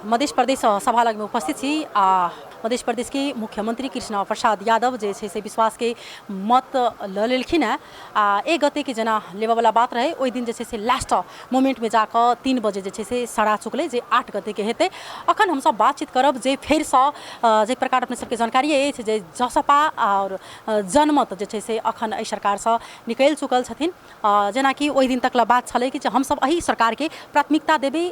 मध्य प्रदेश सभा लगमे उपस्थित छी आ मध्य प्रदेशके मुख्यमंत्री कृष्ण प्रसाद यादव जे छै से विश्वासके मत लऽ लेलखिन हेँ। आ 1 गतेके जेना लेबऽवला बात रहै, ओहि दिन जे छै से लास्ट मोमेंटमे जाकऽ 3 बजे जे छै से सड़ा चुकलै जे 8 गतेके हेतै। अखन हमसब बातचीत करब जे फेरसँ जाहि प्रकार अपने सबके जानकारी अछि जे जसपा आओर जनमत जे छै से अखन एहि सरकारसँ निकलि चुकल छथिन। जेनाकि ओहि दिन तक लए बात छलै कि जे हमसब एहि सरकारके प्राथमिकता देबै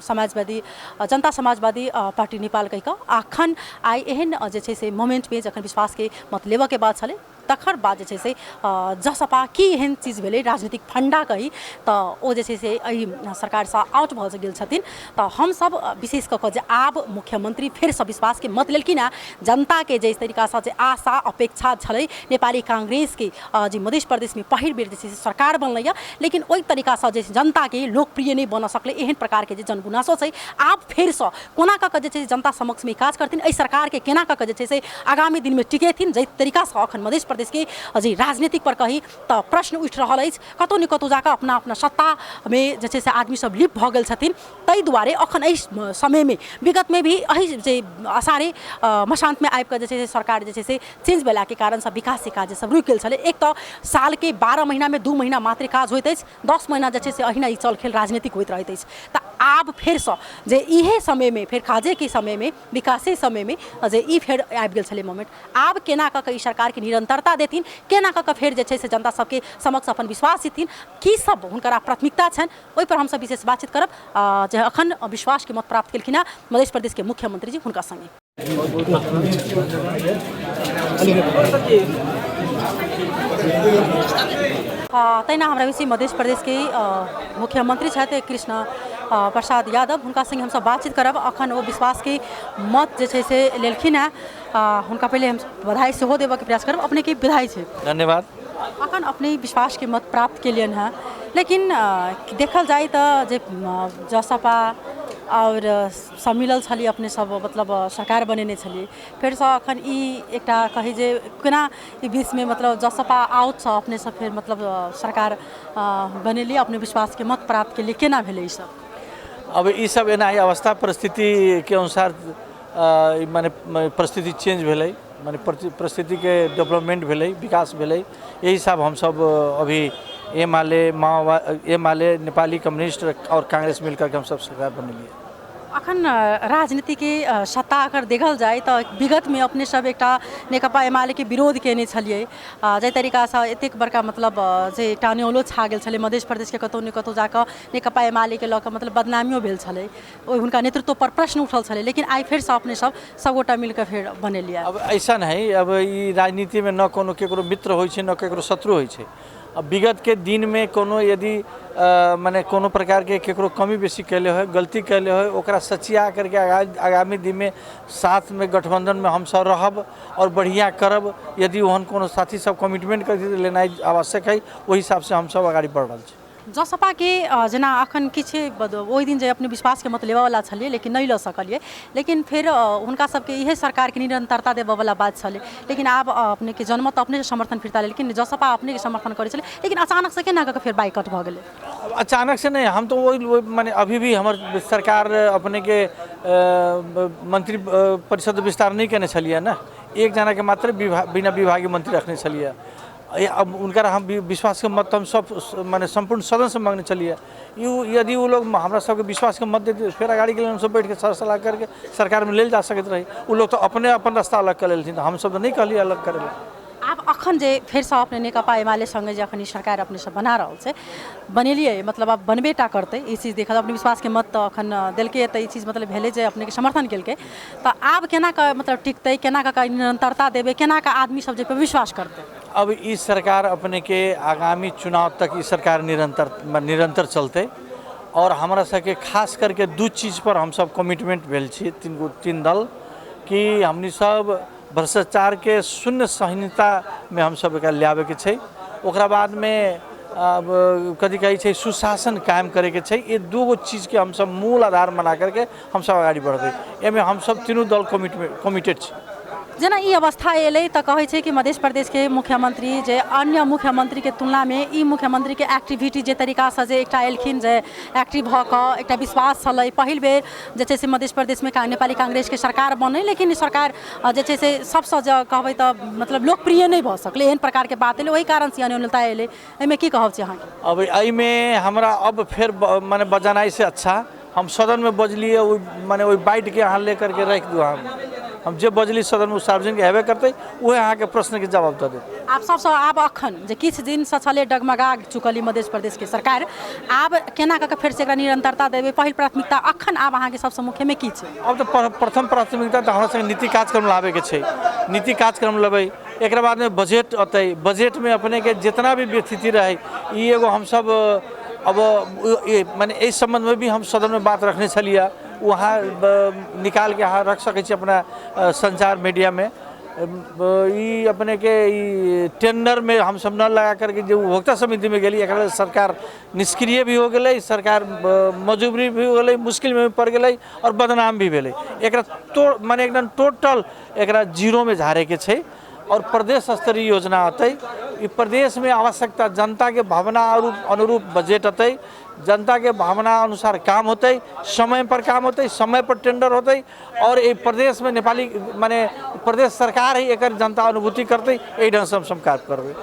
समाजवादी जनता समाजवादी पार्टी नेपाल कहि कऽ। अखन आइ एहन जे छै से मोमेंटमे जखन विश्वासके मत लेबऽके बात छलै, तकर बाद जे छै से जसपा की एहन चीज भेलै, राजनीतिक फण्डा कही तऽ ओ जे छै से एहि सरकारसँ आउट भऽ गेल छथिन। तऽ हमसब विशेष कऽ कऽ जे आब मुख्यमंत्री फेरसँ विश्वासके मत लेलखिन हेँ, जनताके जाहि तरीकासँ जे आशा अपेक्षा छलै नेपाली कांग्रेसके जे मध्य प्रदेशमे पहिल बेर जे छै से सरकार बनलैए, लेकिन ओहि तरीकासँ जे जनताके लोकप्रिय नहि बनऽ सकलै, एहन प्रकारके जे जनगुनासो छै, आब फेरसँ कोना कऽ कऽ जे छै से जनता समक्षमे काज करथिन, एहि सरकारके केना कऽ कऽ जे छै से आगामी दिनमे टिकेथिन। जाहि तरीकासँ अखन मध्य प्रदेशके जे राजनीतिक पर कही तऽ प्रश्न उठि रहल अछि, कतहु ने कतहु जाकऽ अपना अपना सत्तामे जे छै से आदमी सब लिप्त भऽ गेल छथिन। ताहि दुआरे अखन एहि समयमे, विगतमे भी एहि जे अषाढ़े मसान्तमे आबिकऽ जे छै से सरकार जे छै से चेंज भेलाके कारणसँ विकासके काज सब रुकि गेल छलै। एक तऽ सालके 12 महीनामे 2 महीना मात्र काज होइत अछि, 10 महीना जे छै से अहिना ई चल खेल राजनीतिक होइत रहैत अछि। तऽ आब फेरसँ जे इहे समयमे फेर काजेके समयमे विकासे समयमे जे ई फेर आबि गेल छलै मोमेंट, आब केना कऽ कऽ ई सरकारके निरन्तरता देथिन, केना कऽ कऽ फेर जे छै से जनता सबके समक्ष अपन विश्वास जीतथिन, की सब हुनकर आब प्राथमिकता छनि, ओहिपर हमसब विशेष बातचीत करब जे अखन विश्वासके मत प्राप्त केलखिन हेँ मध्य प्रदेशके मुख्यमंत्री जी, हुनका सङ्गे। तहिना हमरा बेसी मध्य प्रदेशके मुख्यमंत्री छथि कृष्ण प्रसाद यादव, हुनका सङ्गे हमसब बातचीत करब। अखन ओ विश्वासके मत जे छै से लेलखिन हेँ, हुनका पहिले हम बधाई सेहो देबऽके प्रयास करब। अपनेके बधाई छै। धन्यवाद। अखन अपने विश्वासके मत प्राप्त केलियनि हेँ, लेकिन देखल जाय तऽ जे जसपा आओर सब मिलल छलियै अपने सब मतलब सरकार बनेने छलियै, फेरसँ अखन ई एकटा कही जे केना ई बीचमे मतलब जसपा आउट छ अपने सब फेर मतलब सरकार बनेलियै, अपने विश्वासके मत प्राप्त केलियै, केना भेलै ई सब? अब ई सब एना ही अवस्था परिस्थितिके अनुसार माने परिस्थिति चेंज भेलै, माने परिस्थितिके डेवलपमेंट भेलै, विकास भेलै। एहि हिसाब हमसब अभी एमाले माओवादी, एमाले नेपाली कम्युनिस्ट और कांग्रेस मिल करके हमसब सरकार बनेलियै। अखन राजनीतिके सत्ता अगर देखल जाय तऽ विगतमे अपने सब एकटा नेकपा एमालेके विरोध केने छलियै, जाहि तरीकासँ एतेक बड़का मतलब जे एकटा न्योलो छा गेल छलै मध्य प्रदेशके, कतहु ने कतहु जाकऽ नेकपा एमालेके लऽ कऽ मतलब बदनामियो भेल छलै, ओहि हुनका नेतृत्व पर प्रश्न उठल छलै, लेकिन आइ फेरसँ अपने सब सबगोटा मिलकऽ फेर बनेलियै। अब ऐसा है, अब ई राजनीतिमे न कोनो केकरो मित्र होइ छै न केकरो शत्रु होइ छै। अब विगतके दिनमे कोनो यदि मने कोनो प्रकारके केकरो कमी बेसी कयले होइ, गलती कयले होइ, ओकरा सचिया करके आगामी दिनमे साथमे गठबन्धनमे हमसब रहब और बढ़िआँ करब। यदि ओहन कोनो साथी सब कमिटमेंट करथिन तऽ लेनाइ आवश्यक है, ओहि हिसाबसँ हमसब अगाडि बढ़ि रहल छी। जसपाके जेना अखन किछु ओहि दिन जे अपने विश्वासके मत लेबऽवला छलियै लेकिन नहि लऽ सकलियै, लेकिन फेर हुनका सबके इहे सरकारके निरन्तरता देबऽवला बात छलै, लेकिन आब अपनेके जनमत अपने समर्थन फिर्ता लेलखिन, जसपा अपनेके समर्थन करै छलै, लेकिन अचानक से केना कऽ कऽ फेर बाइकट भऽ गेलै? अचानक से नहि, हम तऽ ओहि माने अभी भी हमर सरकार अपनेके मंत्री परिषद विस्तार नहि केने छलियै ने, एक जनाके मात्र बिना विभागीय मंत्री रखने छलियै। अब हुनकर हम विश्वासके मत हम सब माने सम्पूर्ण सदन से मांगने छलियै। यदि ओ लोग हमरा सबके विश्वासके मत देते फेर अगाड़ीके लेल हमसब बैठके सलाह करके सरकारमे लेल जा सकैत रही। ओ लोग तऽ अपने अपन रास्ता अलग कऽ लेलथिन, हमसब तऽ नहि कहलियै अलग करै लए। आब अखन जे फेरसँ अपने नेकपा एमाले सङ्गे जे अखन ई सरकार अपने सब बना रहल छै, बनेलियै मतलब आब बनबे टा करतै, ई चीज देखल अपने विश्वासके मत तऽ अखन देलकै, तऽ ई चीज मतलब भेलै जे अपनेके समर्थन केलकै, तऽ आब केना कऽ मतलब टिकतै, केना कऽ कऽ निरन्तरता देबै, केना कऽ आदमी सब जे पर विश्वास करतै? अब ई सरकार अपनेके आगामी चुनाव तक ई सरकार निरन्तर चलतै। और हमरा सबके खास करके दू चीज पर हमसब कमिटमेंट भेल छी तीन दल, कि हमनी सब भ्रष्टाचारके शून्य सहिष्णुतामे हमसब एकरा लाबैके छै। ओकरा बादमे अब कथी कहै छै सुशासन कायम करैके छै। ई दू गो चीजके हमसब मूल आधार बना करके हमसब अगाडि बढ़बै। एहिमे हमसब तीनू दल कमिटेड छी। जेना ई अवस्था एलै तऽ कहै छै कि मध्य प्रदेशके मुख्यमंत्री जे अन्य मुख्यमंत्रीके तुलनामे ई मुख्यमंत्रीके एक्टिविटी जे तरीकासँ जे एकटा एलखिन, जे एक्टिव भऽ कऽ एकटा विश्वास छलै। पहिल बेर जे छै से मध्य प्रदेशमे नेपाली कांग्रेसके सरकार बनै, लेकिन ई सरकार जे छै से सबसँ जे कहबै तऽ मतलब लोकप्रिय नहि भऽ सकलै। एहन प्रकारके बात एलै, ओहि कारणसँ अनियमितता एलै। एहिमे की कहब छै अहाँके? अब एहिमे हमरा अब फेर मने बजनाइ से अच्छा हम सदनमे बजलियै, ओहि मने ओहि बाइटके अहाँ ले करके राखि दू। हम जे बजली सदनमे ओ सार्वजनिक हेबे करतै, उएह अहाँके प्रश्नके जवाब दऽ देत। आब सबसँ आब अखन जे किछु दिनसँ छलै डगमगा चुकल ई मध्य प्रदेशके सरकार, आब केना कऽ कऽ फेरसँ एकरा निरन्तरता देबै? पहिल प्राथमिकता अखन आब अहाँके सबसँ मुख्यमे की छै? अब तऽ प्रथम प्राथमिकता तऽ हमरा सबके नीति कार्यक्रम लाबैके छै। नीति कार्यक्रम लेबै, एकरा बादमे बजट अतै। बजटमे अपनेके जितना भी व्यथिति रहै, ई एगो हमसब अब मने एहि सम्बन्धमे भी हम सदनमे बात रखने छलियै, वहाँ निकालके अहाँ रख सकै छी अपना सञ्चार मीडियामे। ई अपनेके ई टेंडरमे हमसब न लगा करके जे उपभोक्ता समितिमे गेली, एकरा लेल सरकार निष्क्रिय भी हो गेलै, सरकार मजबूरी भी हो गेलै, मुश्किलमे भी पड़ि गेलै आओर बदनाम भी भेलै। एकरा तो मने एकदम टोटल एकरा जीरोमे झाड़ैके छै आओर प्रदेश स्तरीय योजना अतै। ई प्रदेशमे आवश्यकता जनताके भावना अनुरूप बजट अतै, जनताके भावना अनुसार काम होतै, समय पर काम होतै, समय पर टेंडर होतै आओर एहि प्रदेशमे नेपाली मने प्रदेश सरकार ही एकर जनता अनुभूति करतै। एहि ढङ्गसँ हमसब काज करबै।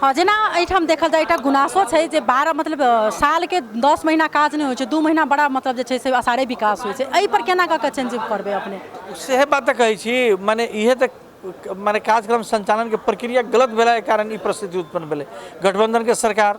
हँ, जेना एहिठाम देखल जाय एकटा गुनासो छै जे 12 मतलब सालके 10 महीना काज नहि होइ छै, 2 महीना बड़ा मतलब जे छै से असारे विकास होइ छै। एहिपर केना कऽ कऽ चेंज करबै अपने? सेहे बात तऽ कहै छी, मने इहे तऽ मने कार्यक्रम सञ्चालनके प्रक्रिया गलत भेलाके कारण ई परिस्थिति उत्पन्न भेलै। गठबन्धनके सरकार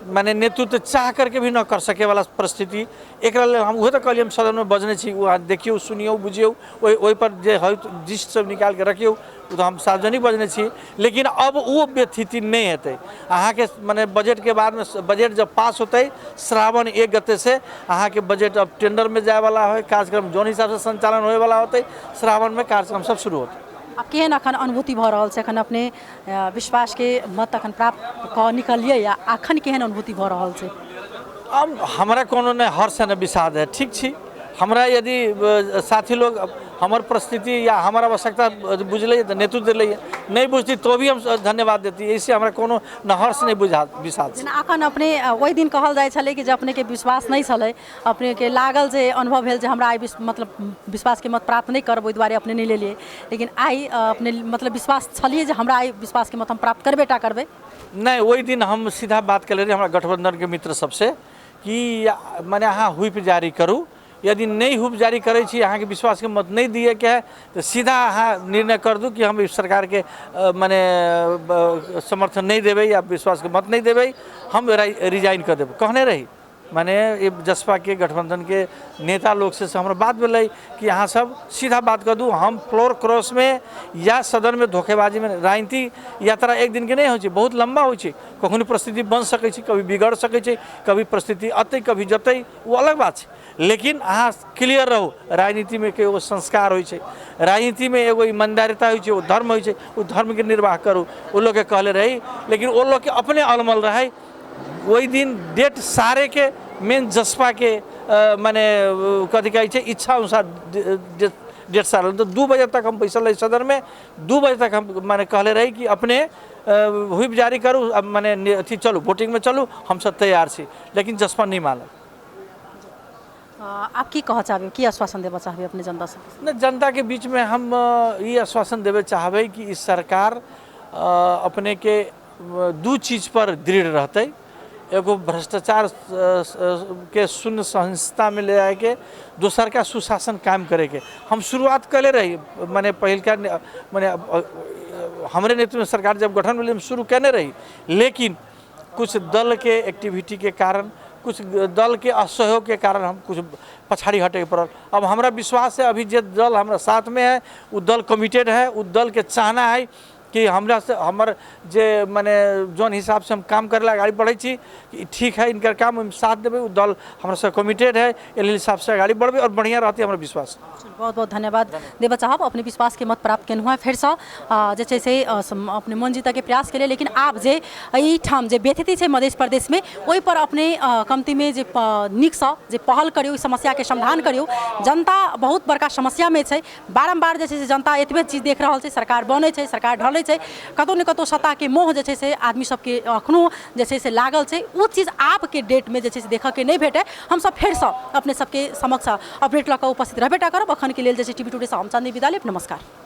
मने नेतृत्व चाह करके भी न कर सकेवला परिस्थिति। एकरा लेल हम उहे तऽ कहलियै, हम सदनमे बजने छी, ओ अहाँ देखियौ, सुनियौ, बुझियौ, ओहिपर जे हइ जिस्ट सब निकालिके रखियौ, ओ तऽ हम सार्वजनिक बजने छी। लेकिन अब ओ व्यथिति नहि हेतै अहाँके। मने बजटके बादमे बजट जब पास होतै श्रावण 1 गते से अहाँके बजट अब टेंडरमे जायवला है, कार्यक्रम जौन हिसाबसँ सञ्चालन होयवला होतै, श्रावणमे कार्यक्रम सब शुरू होतै। आब केहन अखन अनुभूति भऽ रहल छै? अखन अपने विश्वासके मत अखन प्राप्त कऽ निकलियै या अखन केहन अनुभूति भऽ रहल छै? अब हमरा कोनो नहि हर्ष नहि विषाद है, ठीक छी। हमरा यदि साथी लोग हमर परिस्थिति या हमर आवश्यकता बुझलै तऽ नेतृत्व देलै, नहि बुझती तो भी हम धन्यवाद देती। एहिसँ हमरा कोनो न हर्ष नहि बुझा विषाद। जेना अखन अपने ओहि दिन कहल जाइ छलै कि जे अपनेके विश्वास नहि छलै, अपनेके लागल जे अनुभव भेल जे हमरा आइ मतलब विश्वासके मत प्राप्त नहि करब, ओहि दुआरे अपने नहि लेलियै। लेकिन आइ अपने मतलब विश्वास छलियै जे हमरा आइ विश्वासके मत हम प्राप्त करबे टा करबै? नहि, ओहि दिन हम सीधा बात केले रही हमरा गठबंधनके मित्र सबसे कि मने अहाँ हुइप जारी करू, यदि नहि हुइप जारी करै छी, अहाँके विश्वासके मत नहि दिएके है तऽ सीधा अहाँ निर्णय कर दू कि हम ई सरकारके मने समर्थन नहि देबै या विश्वासके मत नहि देबै, हम रिजाइन कऽ देबै। कहने रही, मने ई जसपाके गठबंधनके नेता लोग से हमरा बात भेलै कि अहाँ सब सीधा बात कऽ दू, हम फ्लोर क्रॉसमे या सदनमे धोखेबाजीमे। राजनीति यात्रा एक दिनके नहि होइ छै, बहुत लम्बा होइ छै। कखनो परिस्थिति बनि सकै छै, कभी बिगड़ सकै छै, कभी परिस्थिति अतै कभी जतै, ओ अलग बात छै। लेकिन अहाँ क्लियर रहू, राजनीतिमे के एगो संस्कार होइ छै, राजनीतिमे एगो ईमानदारिता होइ छै, ओ धर्म होइ छै, ओ धर्मके निर्वाह करू। ओ लोकके कहले रही, लेकिन ओ लोकके अपने अलमल रहै। ओहि दिन डेट सारेके मेन जसपाके मने कथी कहै छै इच्छा अनुसार डेट सारल। तऽ 2 बजे तक हम बैसल रही सदनमे, 2 बजे तक हम मने कहले रही कि अपने हुइप जारी करू, मने अथी चलू, वोटिंगमे चलू, हमसब तैयार छी। लेकिन जसपा नहि मानल। आप की कहऽ चाहबै, की आश्वासन देबऽ चाहबै अपने जनता से? नहि, जनताके बीचमे हम ई आश्वासन देबे चाहबै कि ई सरकार अपनेके 2 चीज पर दृढ़ रहतै। एगो भ्रष्टाचार के शून्य सहिष्णुता में ले आके, दोसर का सुशासन कायम करे के। हम शुरुआत कले रही, माने पहिलका माने हमरे नेतृत्व में सरकार जब गठन भेलै हम शुरू केने रही, लेकिन कुछ दल के एक्टिविटी के कारण, कुछ दल के असहयोग के कारण हम कुछ पछाड़ी हटे के पड़ल। अब हमरा विश्वास है अभी जे दल हमरा साथ में है वो दल कमिटेड है, वो दल के चाहना है कि हमरा से हमर जे मने जौन हिसाबसँ हम काम करै लए अगाडि बढ़ै छी, ई ठीक है, इनकर काम ओहिमे साथ देबै। ओ दल हमरा से कमिटेड है, एहि हिसाबसँ अगाडि बढ़बै आओर बढ़िआँ रहतै, हमरा विश्वास। बहुत बहुत धन्यवाद देबऽ चाहब। अपने विश्वासके मत प्राप्त केलहुँ हेँ, फेरसँ जे छै से अपने मन जीतऽके प्रयास केलियै, लेकिन आब जे एहिठाम जे व्यथिति छै मध्य प्रदेशमे, ओहिपर अपने कमतीमे जे नीकसँ जे पहल करियौ, समस्याके समाधान करियौ। जनता बहुत बड़का समस्यामे छै। बारम्बार जे छै से जनता एतबे चीज देख रहल छै, सरकार बनै छै, सरकार ढलै छै, कतहु ने कतहु सत्ताके मोह जे छै से आदमी सबके अखनो जे छै से लागल छै। ओ चीज आबके डेटमे जे छै से देखऽके नहि भेटै। हमसब फेरसँ अपने सबके समक्ष अपडेट लऽ कऽ उपस्थित रहबे टा करब। अखनके लेल जे छै टीवी टुडेसँ हम चाँदनी विदा लेब। नमस्कार।